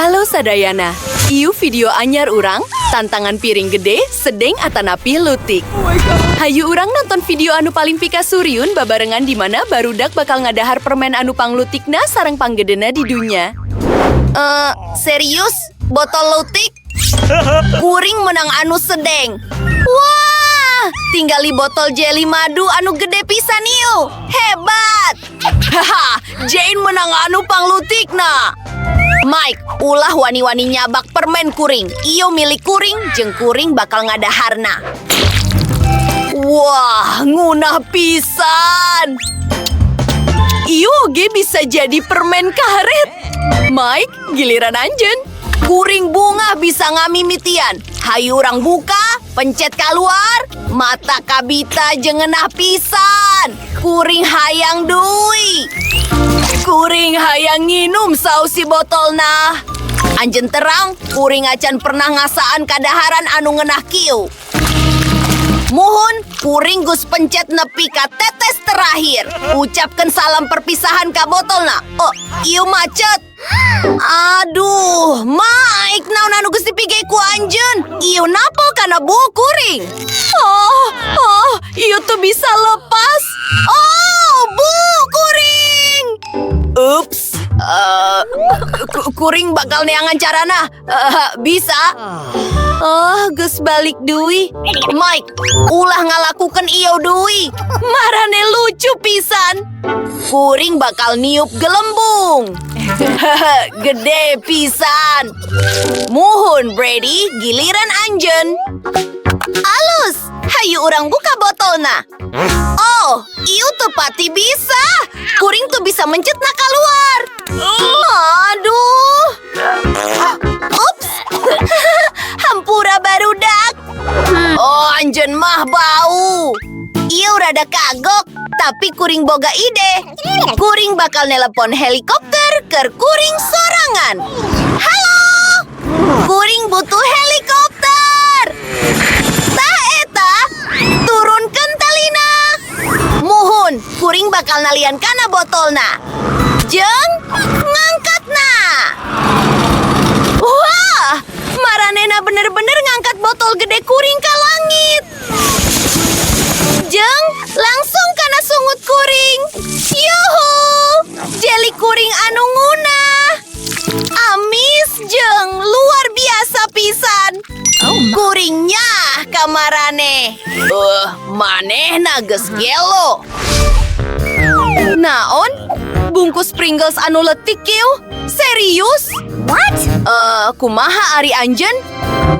Halo sadayana, ieu video anyar urang, tantangan piring gede, sedeng atanapi leutik. Hayu urang nonton video anu paling pikasuriun babarengan di mana barudak bakal ngadahar permen anu panglutikna sareng panggedena di dunya. Eh, serius? Botol leutik? Kuring menang anu sedeng. Wah, tinggali botol jelly madu anu gede pisan ieu. Hebat. Haha, Jane menang anu panglutikna. Mike, ulah wani-wani nyabak permen kuring. Ieu milik kuring, jeung kuring bakal ngadaharna. Wah, ngeunah pisan. Ieu oge bisa jadi permen karet. Mike, giliran anjeun. Kuring bungah bisa ngamimitian. Hayu urang buka, pencet keluar, mata kabita jeung ngeunah pisan. Kuring hayang deui. Kuring hayang nginum saeusi botolna. Anjeun terang, kuring acan pernah ngasaan kadaharan anu ngeunah kieu. Muhun, kuring geus pencet nepi ka tetes terakhir. Ucapkan salam perpisahan ka botolna. Oh, ieu macet. Aduh, Mike, naon anu geus dipigay ku anjeun? Ieu napel kana buuk kuring. Oh, ieu teu bisa lepas. Oh, buuk kuring. Ups, kuring bakal neangan carana. Bisa. Oh, geus balik deui. Mike, ulah ngalakukan ieu deui. Maraneh lucu pisan. Kuring bakal niup gelembung. Gede pisan. Muhun, Brady, giliran anjeun. Alus, hayu urang buka botolna. Oh, ieu teu pati bisa. Kuring teu bisa mencetna keluar. Aduh. Ups. Hampura, barudak. Oh, anjeun mah bau. Ieu rada kagok, tapi kuring boga ide. Kuring bakal telepon helikopter ke kuring sorangan. Halo, kuring butuh helikopter. Tah eta, turunkan talina. Muhun, kuring bakal nalian kana botolna. Jeung ngangkatna. Wah, maranehna bener-bener ngangkat botol gede kuring ke langit. Jeung langsung kana sungut kuring. Yuhu, jeli kuring anu ngeunah. Amis jeung luar biasa pisan. Kuringnya ka maraneh. Manehna geus gelo. Naon? Bungkus Pringles anu letik kieu? Serius? What? Eh, kumaha ari anjeun?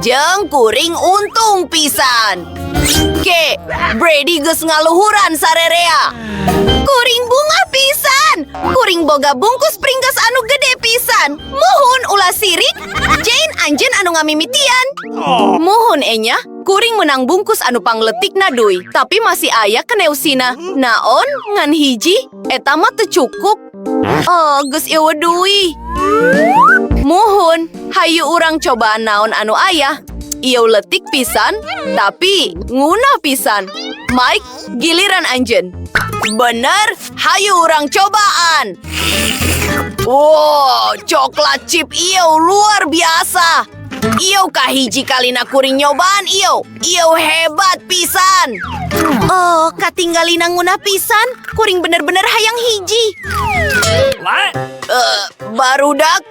Jeung kuring untung pisan. Ke, Brady geus ngaluhuran sarerea. Kuring bungah pisan. Kuring boga bungkus Pringles anu gede pisan. Muhun, ulah sirik. Jane, anjeun anu ngamimitian. Muhun enya, kuring menang bungkus anu pangletikna deui, tapi masih aya keneh eusina. Naon ngan hiji, eta mah teu cukup. Oh, geus euweuh deui. Muhun, hayu urang cobaan naon anu aya. Ieu letik pisan, tapi ngeunah pisan. Mike, giliran anjeun. Bener, hayu urang cobaan. Wow, coklat chip ieu luar biasa. Ieu kahiji kalina kuring nyobaan ieu. Ieu hebat pisan. Oh, katinggalina ngeunah pisan. Kuring bener-bener hayang hiji. What? Eh, barudak,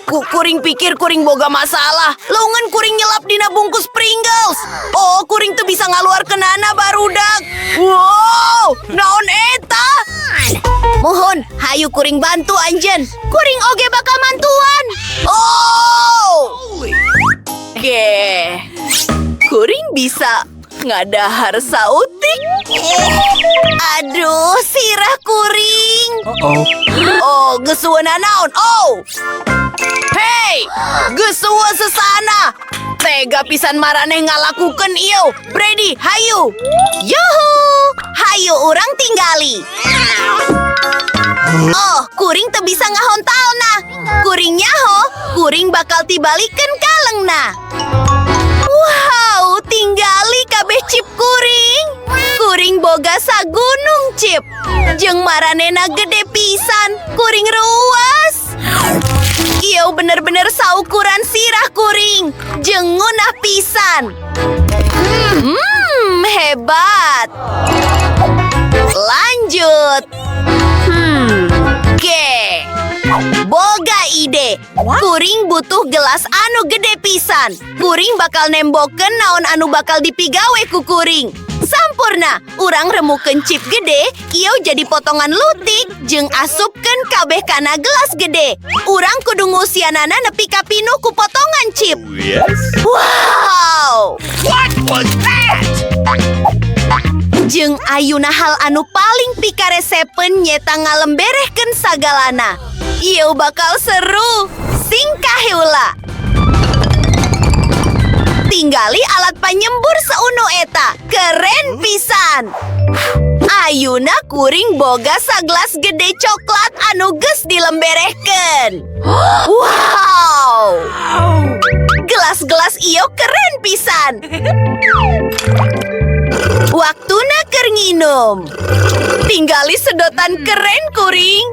kuring pikir kuring boga masalah. Leungeun kuring nyelap dina bungkus Pringles. Oh, kuring teu bisa ngaluarkeunana, barudak. Wow, naon eta? Muhun, hayu kuring bantu anjeun. Kuring oge bakal mantuan. Oh! Oke. Kuring bisa ngadahar sautik. Aduh, sirah kuring. Uh-oh. Oh, geus naon? Oh. Hey, geus sesana. Tega pisan maraneh ngalakukeun ieu. Brady, hayu. Yuhu, hayu urang tinggali. Oh, kuring teu bisa ngahontalna. Kuring nyaho, kuring bakal tibalikeun kalengna. Wow, tinggali kabeh chip kuring. Kuring boga sagunung chip. Jeung maranehna gede pisan, kuring ruas. Ieu bener-bener saukuran sirah kuring. Jeung ngeunah pisan. Hebat. Lanjut. Oke. Boga ide. Kuring butuh gelas anu gede pisan. Kuring bakal nembokeun naon anu bakal dipigawe ku kuring. Sampurna, urang remukeun chip gede, ieu jadi potongan lutik, jeung asupkeun kabeh kana gelas gede. Urang kudu ngusianana nepi ka pinuh ku potongan chip. Wow! What was that? Jeung ayuna hal anu paling pikaresepeun nyeta ngalemberehkeun sagalana. Ieu bakal seru. Singkah heula. Tinggali alat panyembur seunu eta. Keren pisan. Ayuna kuring boga saglas gede coklat anu geus dilemberehkeun. Wow! Gelas-gelas ieu keren pisan. Waktuna keur nginum. Tinggali sedotan keren kuring.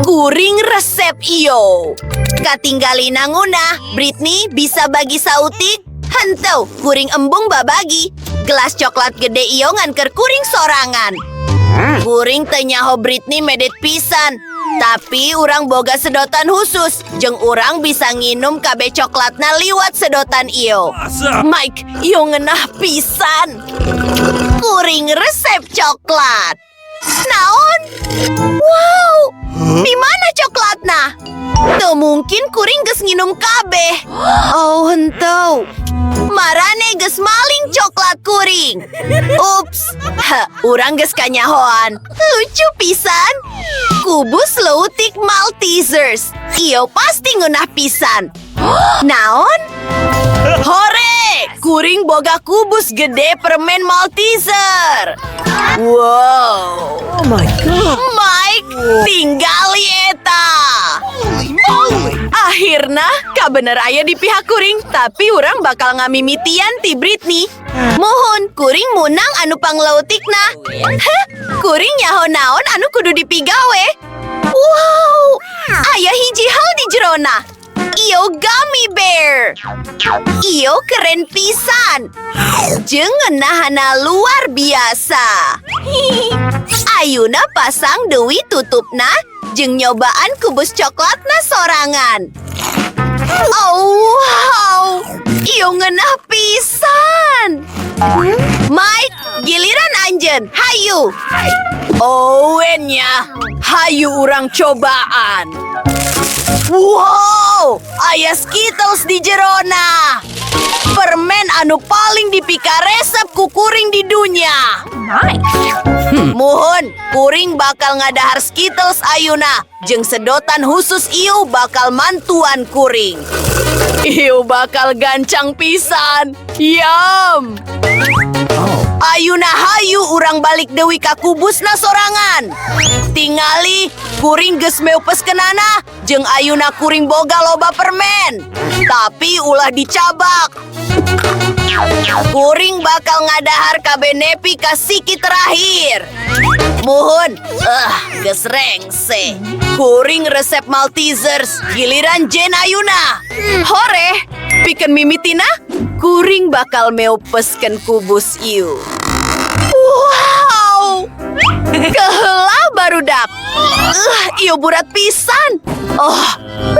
Kuring resep iyo. Katinggali ngeunah, Britney bisa bagi sautik? Henteu, kuring embung babagi. Gelas coklat gede iyo ngan keur kuring sorangan. Kuring teu nyaho Britney medet pisan. Tapi urang boga sedotan khusus. Jeung urang bisa nginum kabeh coklatna liwat sedotan iyo. Awesome. Mike, ieu ngeunah pisan. Kuring resep coklat. Naon? Wow, di mana coklatna? Teu mungkin kuring geus nginum kabeh. Oh, henteu. Marane geus maling coklat kuring. Ups, ha, urang geus kanyahoan. Lucu pisan. Kubus leutik Maltesers. Iyo pasti ngeunah pisan. Naon? Hore! Kuring boga kubus gede permen Malteser. Wow. Oh my God. Mike, tinggali eta. Holy moly. Akhirna, kabener aya di pihak kuring, tapi urang bakal ngamimitian ti Britney. Muhun, kuring munang anu pangleutikna. Heh, kuring nyaho naon anu kudu dipigawe. Wow, aya hiji hal di jerona. Iyo gummy bear. Iyo keren pisan. Jeung ngeunahana luar biasa. Ayuna pasang deui tutupna jeung nyobaan kubus coklatna sorangan. Oh, wow. Iyo ngeunah pisan. Mike, giliran anjeun. Hayu. Oh, nya. Hayu urang cobaan. Wow, aya Skittles di jerona. Permen anu paling dipikaresep ku kuring di dunia. Muhun, kuring bakal ngadahar Skittles ayuna. Jeung sedotan khusus ieu bakal mantuan kuring. Ieu bakal gancang pisan. Yum. Ayuna hayu urang balik deui ka kubusna sorangan. Tingali, kuring geus meupeskeunana, jeung ayuna kuring boga loba permen. Tapi ulah dicabak. Kuring bakal ngadahar kabeh nepi ka siki terakhir. Muhun, geus rengse. Kuring resep Maltesers, giliran Jen ayuna. Hore, pikeun mimitina, kuring bakal meupeskeun kubus ieu. Wow! Keheula barudak. Ieu burat pisan. Oh,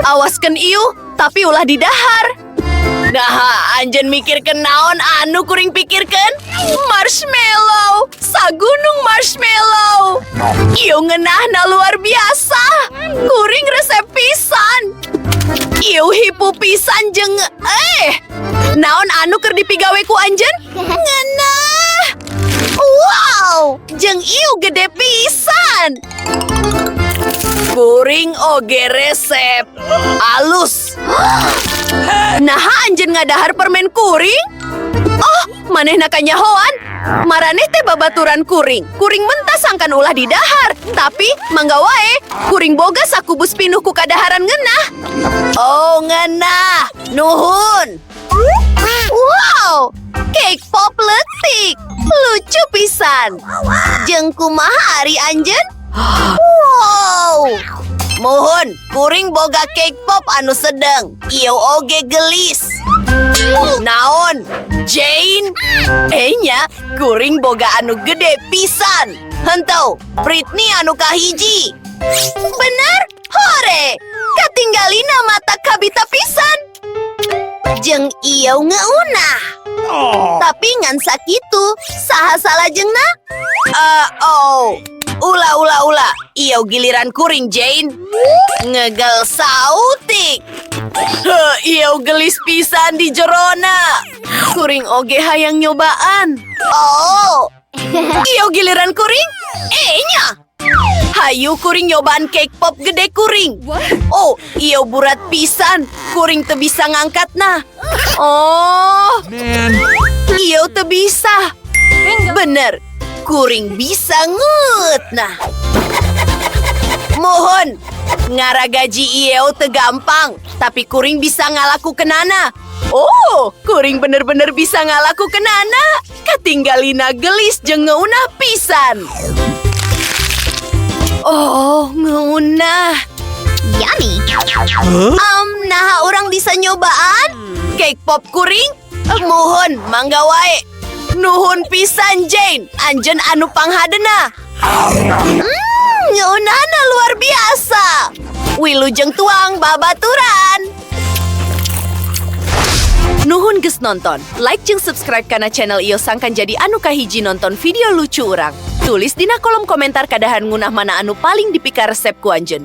awaskeun ieu, tapi ulah didahar. Nah, anjeun mikirkeun naon anu kuring pikirkeun? Marshmallow, sagunung marshmallow. Ieu ngeunahna luar biasa. Kuring resep pisan. Ieu hipu pisan jeung naon anu keur dipigawe ku anjeun? Ngeunah. Wow, jeung ieu gede pisan. Kuring oge resep. Alus. Nah, anjeun ngadahar permen kuring? Oh, manehna kanyahoan. Maraneh teh babaturan kuring. Kuring mentah sangkan ulah didahar. Tapi, mangga wae, kuring boga sakubus pinuh ku kadaharan ngeunah. Oh, ngeunah. Nuhun. Wow, cake pop leutik. Lucu pisan. Jeung kumaha ari anjeun? Wow. Muhun, kuring boga cake pop anu sedeng. Ieu oge gelis. Naon? Jane? Enya, kuring boga anu gede pisan. Henteu, Britney anu kahiji. Bener? Hore! Katinggalina mata kabita pisan. Jeung ieu ngeunah. Tapi ngan sakitu, saha salajengna? Eh, oh. Ula, ula, ula. Ieu giliran kuring, Jane. Ngegel sautik. Heh, ieu gelis pisan di jerona. Kuring oge hayang nyobaan. Oh, Ieu giliran kuring? Enya. Hayu kuring nyobaan cake pop gede kuring. Oh, ieu burat pisan. Kuring teu bisa ngangkatna. Oh, Man. ieu teu bisa. Bener, kuring bisa ngut nah. Mohon, ngaragaji ieu teu gampang, tapi kuring bisa ngalakukeunana. Oh, kuring bener-bener bisa ngalakukeunana. Katinggalina gelis jeung ngeunah pisan. Oh, ngeunah. Yummy. Naha urang bisa nyobaan? Cake pop kuring? Muhun, mangga wae. Nuhun pisan Jane, anjeun anu panghadena. Ngeunahna luar biasa. Wilujeng tuang babaturan. Nuhun geus nonton. Like jeung subscribe kana channel ieu sangkan jadi anu kahiji nonton video lucu urang. Tulis dina kolom komentar kadaharan ngeunah mana anu paling dipikaresep ku anjeun.